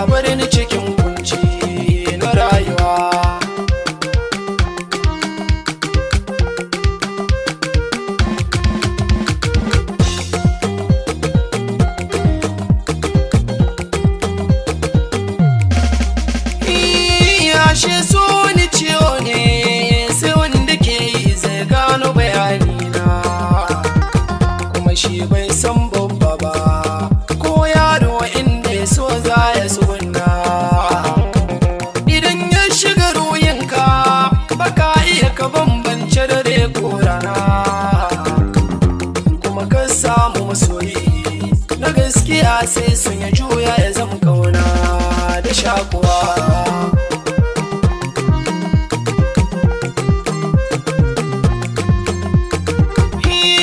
Ta bar ni cikin kunci na rayuwa. Ashe so ni ciwo ne, sai wanda ke yi zai gano bayani na. Kuma shi bai san babba ba ko yaro, inda ya so za ya tsuguna. Idan ya shiga ruhinka, baka iya ka bambance dare ko rana. Kuma ka samu masoyi na gaskiya, sai sun ya juya ya zama kauna da shakuwa.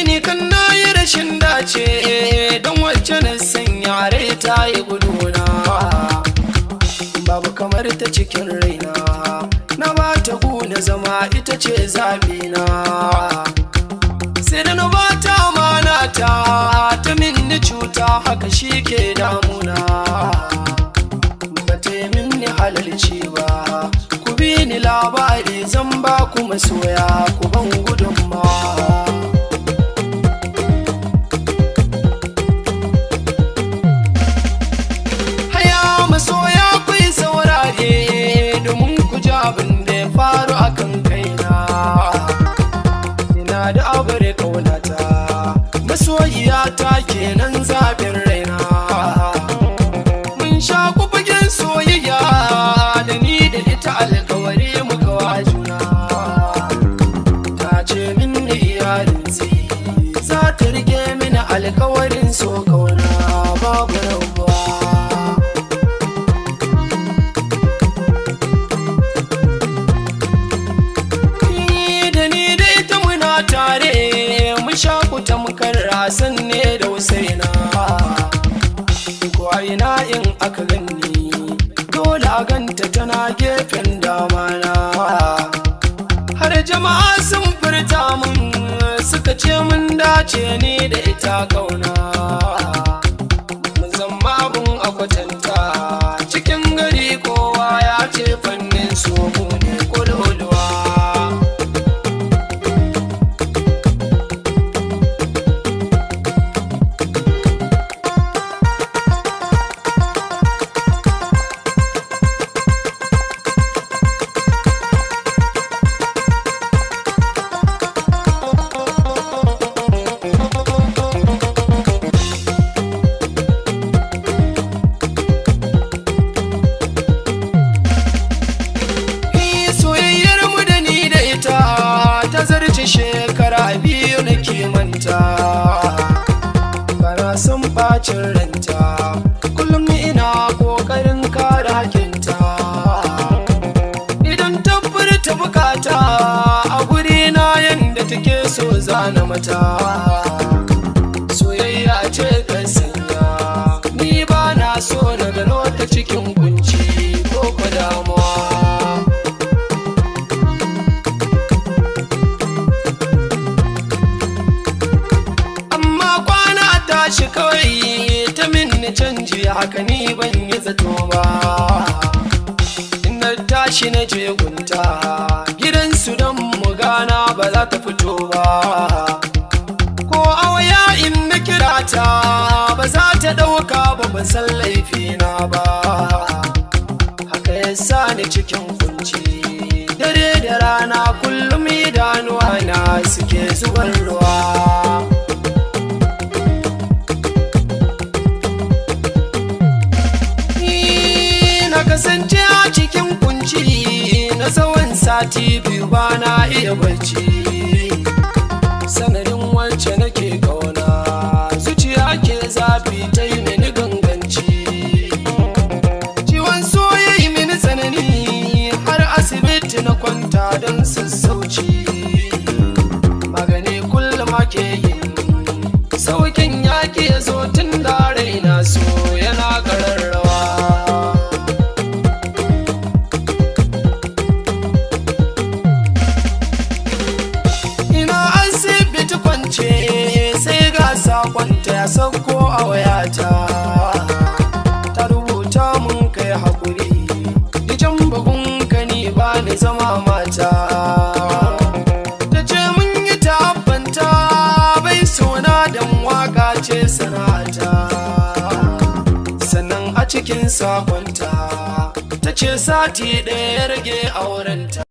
Ni kan na yi rashin dace, don wacce na sanya rai ta yi guduna. Babu kamar ta cikin raina, na ba ta guna zama, ita ce zabina. Sai da na ba ta amana ta, ta minni cuta, haka shi ke damuna. Ba ta yi minni halalci ba. Ku bi ni labari zan ba ku, masoya, ku ban gudunmawa. Haya masoya, ku yi saurare domin ku ji abin da ya faru a kan kaina. Ina da abar kaunata, masoyiyata kenan, zaɓin raina. Mun sha fagen soyayya da ni da ita, alkawari muka wa juna. Ta ce min ni iyalin za ta rike mini alkawarin so, kauna babu rabuwa. Ni da ni da ita muna tare, mun sha tamkar Hassan ne da Husaina. Ko a ina in aka ganni, dole a ganta tana gefen damana. Har jama'a sun furta mun, suka ce mun dace ni da ita kauna. Mun zama abun a kwatanta cikin gari, kowa ya ce fannin so mu ne kololuwa. Soyayyar mu da ni da ita ta zarce shekara 2 na kimanta. Bana son bacin ranta, kullum ina kokarin kare hakinta. Idan ta furta bukata a guri na, yanda take so zana mata. Soyayya ce ta sanya ni ba na so na gano ta cikin kunci ko ko damuwa. Amma kwana tashi kawai ta minni canji, haka ni ban yi zato ba. Ina tashi na je gunta gidansu don mu gana, ba za ta fito ba. Ko a waya in na kira ta, ba za ta ɗauka ba. Ban san laifina ba, haka ya sa ni cikin kunci. Dare da rana kullum idanuwa na suke zubar ruwa. Ni na kasance a cikin kunci na tsawon sati 2, ba na iya barci sanadin wacce nake kauna. Zuciya ke zafi, ta yi mini ganganci. Ciwon so ya yi mini tsanani, har asibiti na kwanta don sassauci. Magani kullum ake yi, saukin yaƙi ya zo, tun da raina so yana ƙararrawa. Ina asibiti kwance, sai ga sakonta ya sauko a wayata. Ta rubuta mun, kai Don waka ce sana'ata. Sannan a cikin sakonta ta ce sati ɗaya ya rage aurenta.